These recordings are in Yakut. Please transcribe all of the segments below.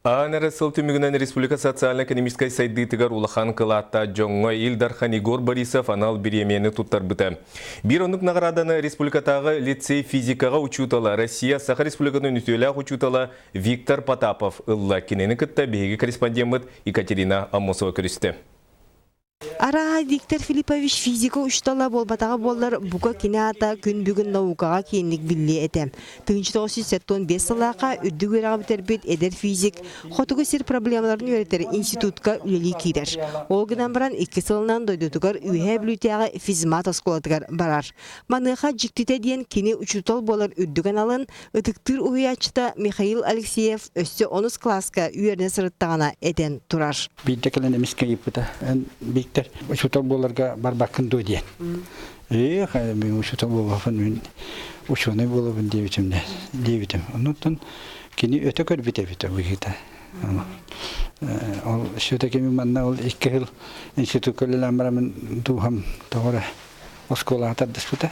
Аан эрэ сыл түмүгүнэн республика социально-экономическай сайдыытыгар улахан кылааттаах дьоҥҥо Ил Дархан Егор Борисов анал бириэмийэни туттарбыта. Биир оннук наҕарааданы республикатааҕы лицей физикаҕа учуутала, Россия Саха Республикатын үтүөлээх учуутала Виктор Потапов ылла. Кинини кытта биһиги корреспондеммыт Екатерина Аммосова көрүстэ. Арааһа, Виктор Филиппович физика учуутала буолбатаҕа буоллар, бука кини аата күн бүгүн наукаҕа киэҥник биллиэ этэ. 1975 сыллаахха үрдүк үөрэҕи бүтэрбит эдэр физик Хотугу сир проблемаларын үөрэтэр институтка үлэлии киирэр. Ол гынан баран икки сылынан дойдутугар Үөһээ Бүлүүтээҕи физмат оскуолатыгар барар. Маныаха дьиктитэ диэн кини учуутал буолар үрдүк аналын ытыктыыр уһуйааччыта Михаил Алексеев өссө онус кылааска үөрэнэ сырыттаҕына этэн турар. Биирдэ кэлэн эмискэ ыйыппыта, эн Виктор учуутал буоларга барбаккын дуо диэн. Ээ, мин учуутал буолбаппын, мин учуонай буолабын диэбитим диэбитим. Оннуттан кини өтө көрбүт эбит быһыыта. Ол все-таки мин манна ол икки сыл институкка үлэлээн бараммын дууһам тоҕо эрэ оскуолаҕа тардыспыта.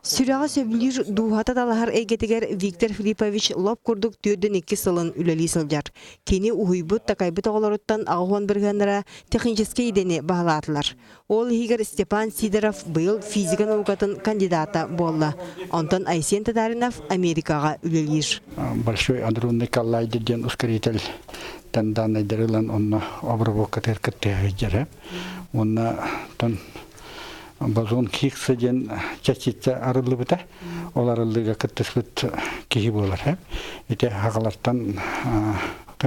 Сүрэҕэ сөбүлүүр, дууһата талаһар эйгэтигэр Виктор Филиппович лоп курдук 42 сылын үлэлии сылдьар. Кини уһуйбут, такайбыт оҕолоруттан 80 бырыһыаннара техническэй идэни баһылаатылар. Ол иһигэр Степан Сидоров быйыл физика наукатын кандидата буолла. Онтон Айсен Татаринов Америкаҕа үлэлиир. Большой адронный коллайдер диэн ускоритель данныйдары ылан онно обработкатыгар кыттыһа сылдьара. Уонна бозон Хиггса диэн частица арыллыбыта. Ол арыллыыга кыттыспыт киһи буолар. Ити хагалартан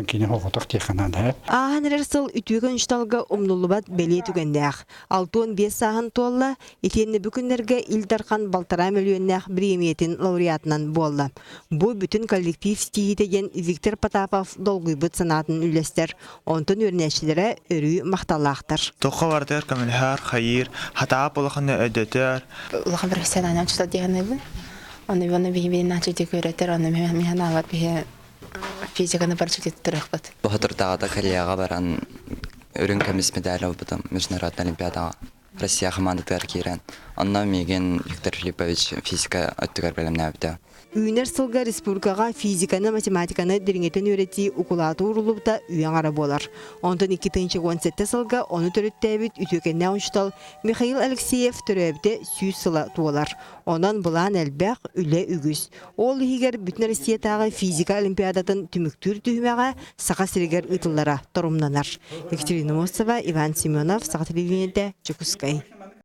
кини оҕотох диэххэ наада. Ааһан эрэр сыл үтүөкэн учууталга умнуллубат бэлиэ түгэннээх. 65 сааһын туолла, итиэннэ бу күннэргэ Ил Дархан балтараа мөлүйүөннээх бириэмийэтин лауреатынан буолла. Бу бүтүн коллектив ситиһиитэ диэн Виктор Потапов долгуйбут санаатын үллэстэр. Онтон үөрэнээччилэрэ өрүү махталлаахтар. Туохха барытыгар көмөлөһөр, хайыыр, хатаап улаханы өйдөтөр. Улахан профессиональный учуутал диэханыбын. Оны оны биһи начать көрөтөр, оны миһан алар биһи физиканы барчы турахпыт. Бохотуртаҕата Кореяҕа баран үрүҥ көмүс медаль ылбытым международный олимпиадаҕа. Россия хамаандатыгар киирэн, онно миигин Виктор Филиппович физика өттүгэр бэлэмнээбитэ. Үүнэр сылга республикаҕа физиканы, математиканы дириҥэтэн үөрэтии укулаата ууруллубута үйэ аҥара буолар. Онтон 2017 сылга ону төрүттээбит үтүөкэннээх учуутал Михаил Алексеев төрөөбүтэ 100 сыла туолар. Онон былаан элбэх, үлэ үгүс. Ол иһигэр Бүтүн Россиятааҕы физика олимпиадатын түмүктүүр түһүмэҕэ Саха сиригэр ыытыллара торумнанар. Екатерина Мосова, Иван Семенов, Саха телевидениетэ, Дьокуускай.